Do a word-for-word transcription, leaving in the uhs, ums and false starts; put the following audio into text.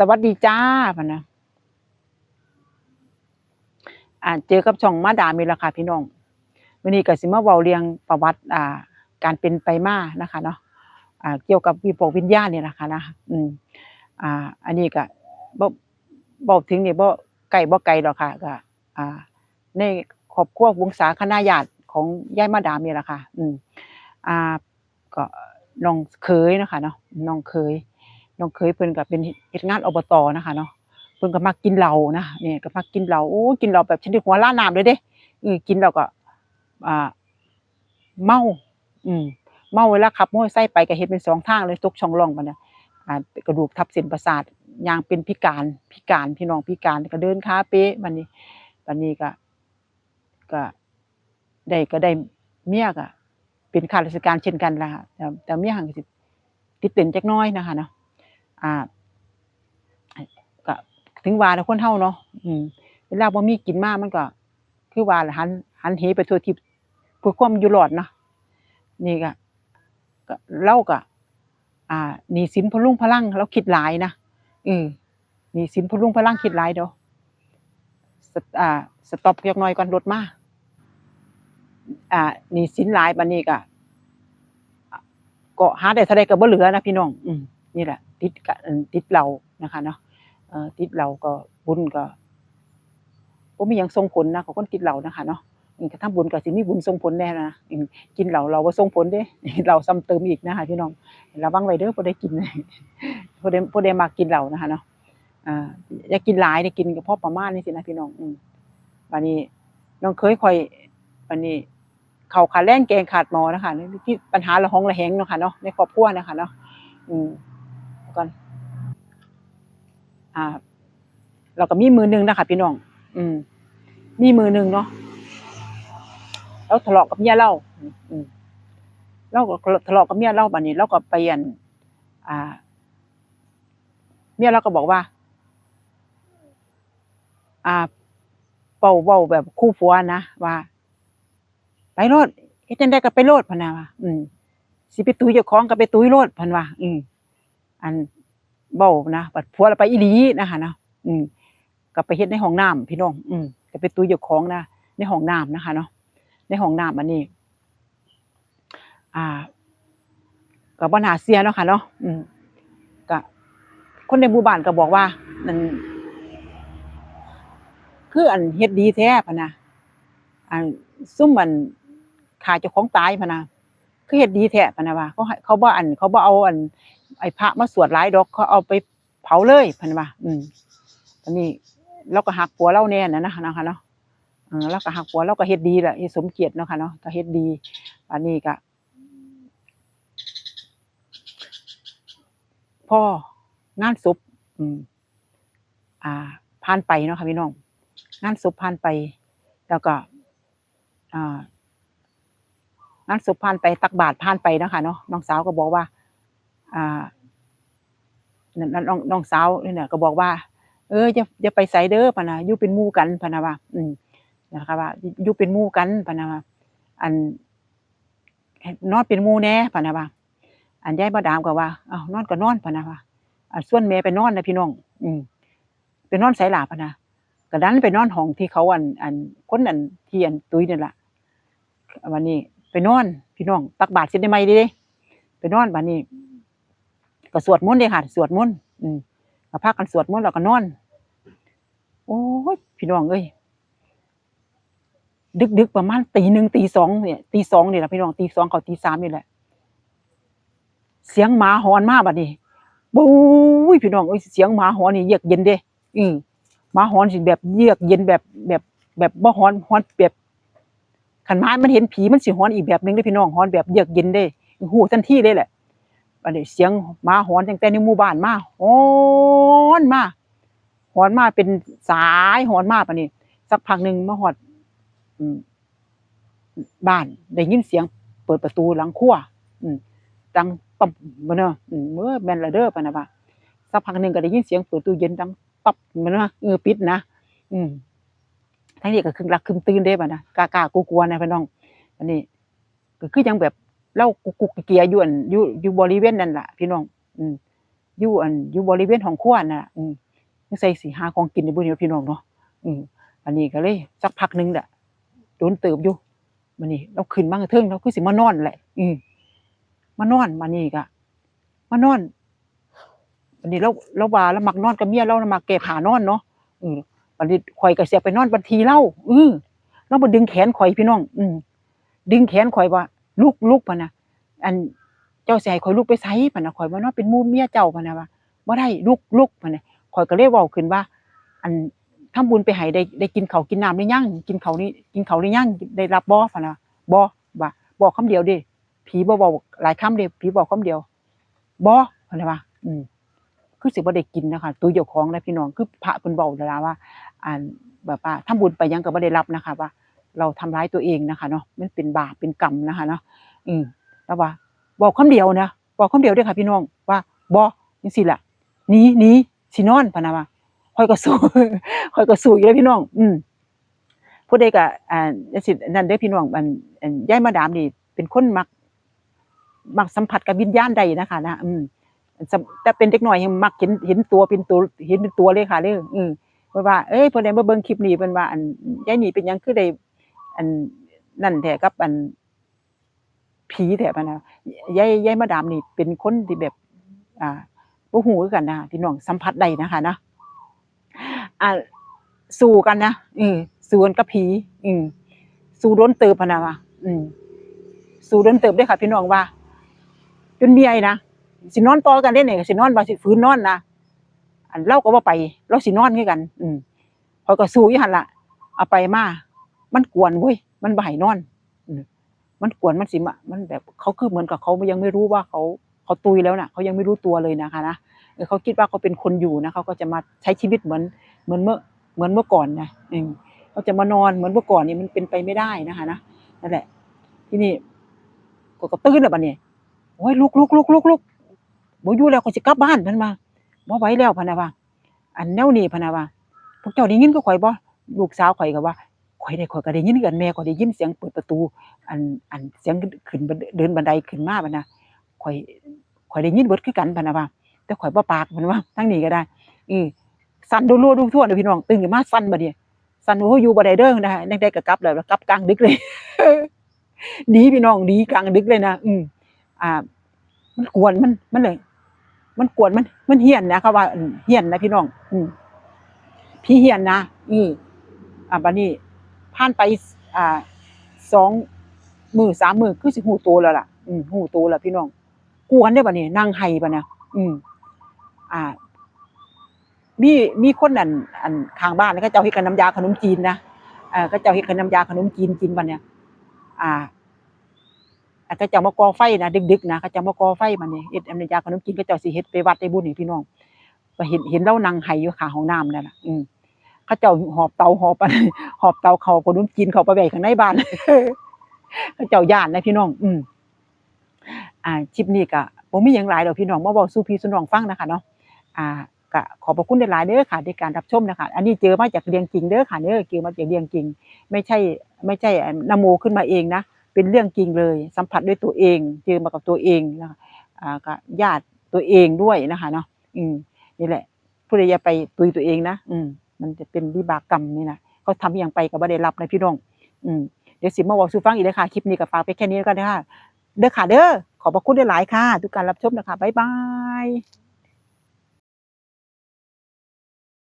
วัสดีจ้า พะนะ อ่า เจอกับช่องมาดามอีกแล้วค่ะพี่น้อง มื้อนี้ก็สิมาเว้าเรื่องประวัติ อ่า การเป็นไปมานะคะเนาะ อ่า เกี่ยวกับวิ พวกวิญญาณนี่แหละค่ะนะ อืม อ่า อันนี้ก็บ่ เว้าถึงนี่บ่ไกลบ่ไกลดอกค่ะ ก็ อ่า ในครอบครัววงศาคณาญาติของยายมาดามนี่แหละค่ะ อืม อ่า ก็น้องเขยเนาะค่ะเนาะ น้องเขย น้องเขยเพิ่นก็เป็นเฮ็ดงาน อบต. นะคะเนาะ เพิ่นก็มักกินเหล้านะ เนี่ยก็มักกินเหล้า โอ้ กินเหล้าแบบชนิดหัวล้าน้ำเลยเด้ อือ กินแล้วก็ อ่า เมา อืม เมา เวลาขับมอเตอร์ไซค์ไปก็เฮ็ดเป็นสองทางเลย ตกช่องร่องบัดนี้ อ่า กระดูกทับเส้นประสาท ย่างเป็นพิการ พิการ พี่น้อง พิการ ก็เดินขาเป๋ บัดนี้ บัดนี้ก็ ก็ได้ ก็ได้ เมียก็เป็นข้าราชการเช่นกันล่ะค่ะ แต่ แต่เมียหั้นก็สิติดเล่นจักหน่อยนะคะเนาะ อ่า ก็ถึงว่าล่ะคนเฮาเนาะ อืม เวลาบ่มีกินมามันก็คือว่าล่ะ หัน หันเหไปทั่วทิศเพื่อความอยู่รอดเนาะ นี่ก็ ก็ เลาก็ อ่า หนี้สินพะรุงพะรัง เลาคิดหลายนะ เออ หนี้สินพะรุงพะรัง คิดหลายเด้อ สะ- อ่า สต็อปจักหน่อยก่อน รถมา อ่า หนี้สินหลาย บัดนี้ก็ ก็หาได้เท่าใดก็บ่เหลือนะพี่น้อง อืม นี่แหละ ติดกะ อืม ติดเหล้านะคะเนาะ เอ่อ ติดเหล้าก็บุญก็บ่มีหยังส่งผลนะ ของคนติดเหล้านะคะเนาะ อืม ก็ทำบุญก็สิมีบุญส่งผลแน่นะ อืม กินเหล้า เหล้าบ่ส่งผลเด้ เหล้าซ้ำเติมอีกนะคะพี่น้อง ระวังไว้เด้อ ผู้ใดกิน ผู้ใด ผู้ใดมักกินเหล้านะคะเนาะ อ่า อย่ากินหลาย ได้กินก็พอประมาณนี้สินะพี่น้อง อืม บัดนี้น้องเขยข่อย บัดนี้ ข้าวขาดแคลนแกงขาดหม้อนะคะ นี่คือปัญหาระหองระแหงเนาะค่ะเนาะ ในครอบครัวนะคะเนาะ อืม ก่อน อ่า แล้วก็มีมื้อหนึ่งนะคะพี่น้อง อืม มีมื้อหนึ่งเนาะ เลาทะเลาะกับเมียเลา อืม เลาก็ทะเลาะกับเมียเลา บัดนี้เลาก็ไป อั่น อ่า เมียเลาก็บอกว่า อ่า เว้า เว้าแบบคู่ผัวนะ ว่า ไปโลด เฮ็ดจั่งใดก็ไปโลด พะนะว่า อืม สิไปตุ้ยเจ้าของก็ไปตุ้ยโลด เพิ่นว่า อืม อัน เว้านะ บัดผัวละไปอีหลีนะคะเนาะ อืม ก็ไปเฮ็ดในห้องน้ำพี่น้อง อืม ก็ไปตุ้ยเจ้าของนะ ในห้องน้ำนะคะเนาะ ในห้องน้ำอันนี้ อ่า ก็บ่น่าเชื่อเนาะค่ะเนาะ อืม ก็คนในหมู่บ้านก็บอกว่า นั่น คืออันเฮ็ดดีแท้ พะนะ อันซุมอันฆ่าเจ้าของตาย พะนะ คือเฮ็ดดีแท้ พะนะว่า เขาให้ เขาบ่อัน เขาบ่เอาอัน ไอ้พระมาสวดหลายดอก เขาเอาไปเผาเลย พะนะว่า อืม อันนี้เลาก็ฮักผัวเลาแน่นะ นะคะเนาะ เออ เลาก็ฮักผัว เลาก็เฮ็ดดีแหละ เฮ็ดสมเกียรติเนาะค่ะเนาะ ก็เฮ็ดดี อันนี้ก็ พองานศพ อืม อ่า ผ่านไปเนาะค่ะพี่น้อง งานศพผ่านไป แล้วก็ อ่า งานศพผ่านไป ตักบาตรผ่านไปเนาะค่ะเนาะ น้องสาวก็บอกว่า อ่า นั่น นั่น น้อง น้องสาวนี่น่ะก็บอกว่า เออ อย่า อย่าไปไสเด้อ พะนะ อยู่เป็นหมู่กัน พะนะว่า อืม นะคะว่า อยู่เป็นหมู่กัน พะนะว่า อัน ให้นอนเป็นหมู่แน่ พะนะว่า อันยายมาดามก็ว่า เอ้า นอนก็นอน พะนะว่า อันชวนแม่ไปนอนนะพี่น้อง อืม ไปนอนไสล่ะ พะนะ ก็ดันไปนอนห้องที่เขา อัน อัน คน อัน ที่ อัน ตุ้ยนั่นล่ะ บัดนี้ไปนอน พี่น้อง ตักบาตรเสร็จใหม่ๆเด้ ไปนอน บัดนี้ ก็สวดมนต์เด้ค่ะ สวดมนต์ อืม ก็พากันสวดมนต์แล้วก็นอน โอ้ย พี่น้องเอ้ย ดึกๆ ประมาณตีหนึ่ง ตีสองเนี่ย ตีสองนี่แหละพี่น้อง ตีสองเข้าตีสามนี่แหละ เสียงหมาหอนมาบัดนี้ บู๊ย พี่น้องเอ้ย เสียงหมาหอนนี่เยือกเย็นเด้ อืม หมาหอนสิแบบเยือกเย็นแบบ แบบ แบบบ่หอน หอนแบบ คันหมามันเห็นผีมันสิหอนอีกแบบหนึ่งเด้พี่น้อง หอนแบบเยือกเย็นเด้ ฮู้ทันทีเลยแหละ บัดนี้เสียงหมาหอนตั้งแต่ในหมู่บ้านมา หอนมา หอนมาเป็นสายหอนมา บัดนี้ สักพักหนึ่งมาฮอด อืม บ้าน ได้ยินเสียงเปิดประตูหลังครัว อืม ดังปั๊บ บ่เนาะ อืม เออ แม่นละเด้อ พะนะว่า สักพักหนึ่งก็ได้ยินเสียงเปิดตู้เย็นดังปั๊บ บ่เนาะ เออ ปิดนะ อืม ทางนี้ก็ครึ้มลักครึ้มตื่นเด้ บัดนะ กล้าๆ กลัวๆ นะพี่น้อง อันนี้ ก็คือยังแบบเลากุกกุกเกียๆ อยู่ อัน อยู่ อยู่บริเวณนั่นล่ะ พี่น้อง อืม อยู่อัน อยู่บริเวณห้องครัวน่ะ อืม จั่งใส่สิหาของกินได้บ่นี่พี่น้องเนาะ อืม อันนี้ก็เลยสักพักหนึ่งแหละ โดนเติบอยู่ บัดนี้ลาวขึ้นมาเทิง ลาวคือสิมานอนแหละ อืม มานอน บัดนี้ก็มานอน บัดนี้ลาว ลาวว่าลาวมักนอนกับเมียลาว ลาวมักแก้ผ้านอนเนาะ อืม บัดนี้ข่อยก็สิเอาไปนอนบัดทีลาว อืม ลาวมาดึงแขนข่อยพี่น้อง อืม ดึงแขนข่อยว่า "ลุก ลุก" พะนะ "อัน เจ้าสิให้ข่อยลุกไปไส" พะนะ "ข่อยมานอนเป็นหมู่เมียเจ้า" พะนะว่า "บ่ได้ ลุก ลุก" พะนะ ข่อยก็เลยเว้าขึ้นว่า "อัน ทำบุญไปให้ได้ ได้กินข้าวกินน้ำหรือยัง กินข้าวนี่ กินข้าวหรือยัง ได้รับบ่" พะนะ "บ่" ว่า บอกคำเดียวเด้ ผีบ่เว้าหลายคำเด้ ผีบอกคำเดียว "บ่" พะนะว่า อืม คือสิบ่ได้กินนะคะ ตัวเจ้าของนะพี่น้อง คือพระเพิ่นเว้าแล้วล่ะว่า อัน แบบว่าทำบุญไปหยังก็บ่ได้รับนะคะ ว่าเราทำร้ายตัวเองนะคะเนาะ มันเป็นบาปเป็นกรรมนะคะเนาะ อืม แล้วว่า บอกคำเดียวนะ บอกคำเดียวเด้อค่ะพี่น้อง ว่า "บ่" จั่งซี้ล่ะ "หนี หนี สินอน" พะนะว่า ข่อยก็สู้ ข่อยก็สู้อยู่เด้อพี่น้อง อืม ผู้ใดก็ อ่า จั่งซี้นั่นเด้อพี่น้อง อัน อัน ยายมาดามนี่เป็นคนมัก มักสัมผัสกับวิญญาณได้นะคะนะ อืม สำ แต่เป็นเด็กน้อยยังมักเห็น เห็นตัวเป็นตัว เห็นเป็นตัวเลยค่ะเด้อ อืม เพราะว่า เอ้ย ผู้ใดมาเบิ่งคลิปนี้เพิ่นว่า อัน ยายนี่เป็นหยังคือได้ อัน นั่นแท้กับ อัน ผีแท้พะนะ ยาย ยายมาดามนี่เป็นคนที่แบบ อ่า บ่ฮู้คือกันนะพี่น้อง สัมผัสได้นะคะนะ อ่า สู้กันนะ อืม สู้กันกับผี อืม สู้โดนเติบพะนะว่า อืม สู้โดนเติบเด้อค่ะพี่น้องว่า จนเมื่อยนะ สินอนต่อกันเด้เนี่ย สินอนว่าสิฝืนนอนนะ อันลาวก็บ่ไป ลาวสินอนคือกัน อืม ข่อยก็สู้อยู่หั่นล่ะ เอาไปมา มันกวนเว้ย มันบ่ให้นอน อืม มันกวน มันสิมา มันแบบ เขาคือเหมือนกับเขายังไม่รู้ว่าเขา เขาตุยแล้วน่ะ เขายังไม่รู้ตัวเลยนะคะนะ เออ เขาคิดว่าเขาเป็นคนอยู่นะ เขาก็จะมาใช้ชีวิตเหมือน เหมือนเมื่อ เหมือนเมื่อก่อนนะ อืม เขาจะมานอนเหมือนเมื่อก่อนนี่มันเป็นไปไม่ได้นะคะนะ นั่นแหละ ทีนี้ ก็ ก็ตื่นแล้วบัดนี้ "โอ้ย ลุก ลุก ลุก ลุก ลุก บ่อยู่แล้ว ข้อยสิกลับบ้าน" เพิ่นว่า "บ่ไหวแล้ว" พะนะว่า "อันแนวนี้" พะนะว่า "พวกเจ้าได้ยินคือข้อยบ่" ลูกสาวข้อยก็ว่า "ข้อยได้ ข้อยก็ได้ยินคือกันแม่ ข้อยได้ยินเสียงเปิดประตู อัน อันเสียงขึ้นบัน เดินบันไดขึ้นมา" พะนะ "ข้อย ข้อยได้ยินเบิดคือกัน" พะนะว่า "แต่ข้อยบ่ปาก" พะนะว่า ทางนี้ก็ได้ อือ สั่นรัวๆ ทุกทั่วเลยพี่น้อง ตื่นขึ้นมาสั่นบัดนี้ สั่น "โอ้ย อยู่บ่ได้เด้อ" นะ จั่งใดก็กลับแล้ว กลับกลางดึกเลย หนีพี่น้อง หนีกลางดึกเลยนะ อืม อ่า มันกวน มัน มันเลย มันกวน มัน มันเฮี้ยนนะ เขาว่า อืม เฮี้ยนนะพี่น้อง อืม ผีเฮี้ยนนะ อืม อ่า บัดนี้ ผ่านไป อ่า สองมื้อ สามมื้อ คือสิฮู้โตแล้วล่ะ อืม ฮู้โตแล้วพี่น้อง กวนเด้บัดนี้ นั่งไห้บัดนะ อืม อ่า มี มีคนนั่น อัน ข้างบ้านเขาเจ้าเฮ็ดกับน้ำยาขนมจีนนะ เอ่อ เขาเจ้าเฮ็ดกับน้ำยาขนมจีนกินบัดเนี่ย อ่า อ่า เขาเจ้ามาก่อไฟนะ ดึกๆ นะ เขาเจ้ามาก่อไฟบัดนี้ เฮ็ดน้ำยาขนมจีน เขาเจ้าสิเฮ็ดไปวัดไปบุญให้พี่น้อง ก็เห็น เห็นลาวนั่งไห้อยู่ข้างห้องน้ำนั่นน่ะ อืม เขาเจ้าหอบเตา หอบ หอบเตาเข้าขนมจีนเข้าไปไว้ข้างในบ้าน เขาเจ้าย้านนะพี่น้อง อืม อ่า คลิปนี้ก็บ่มีหยังหลายดอกพี่น้อง มาเว้าสู่พี่สู่น้องฟังนะคะเนาะ อ่า ก็ขอบพระคุณหลายๆเด้อค่ะ ในการรับชมนะคะ อันนี้เจอมาจากเรื่องจริงเด้อค่ะเด้อ เจอมาจากเรื่องจริง ไม่ใช่ ไม่ใช่ อ่า นโมขึ้นมาเองนะ เป็นเรื่องจริงเลย สัมผัสด้วยตัวเอง เจอมากับตัวเองนะคะ อ่า ก็ญาติตัวเองด้วยนะคะเนาะ อืม นี่แหละ ผู้ใดอย่าไปตุยตัวเองนะ อืม มันจะเป็นวิบากกรรมนี่นะ เขาทำอหย่างไปก็บ่ได้รับนะพี่น้อง อืม เดี๋ยวสิมาเว้าสู่ฟังอีกเลยค่ะ คลิปนี้ก็ฝากไปแค่นี้แล้วกันนะคะ เด้อค่ะเด้อ ขอบพระคุณหลายๆค่ะ ทุกการรับชมนะคะ บ๊ายบาย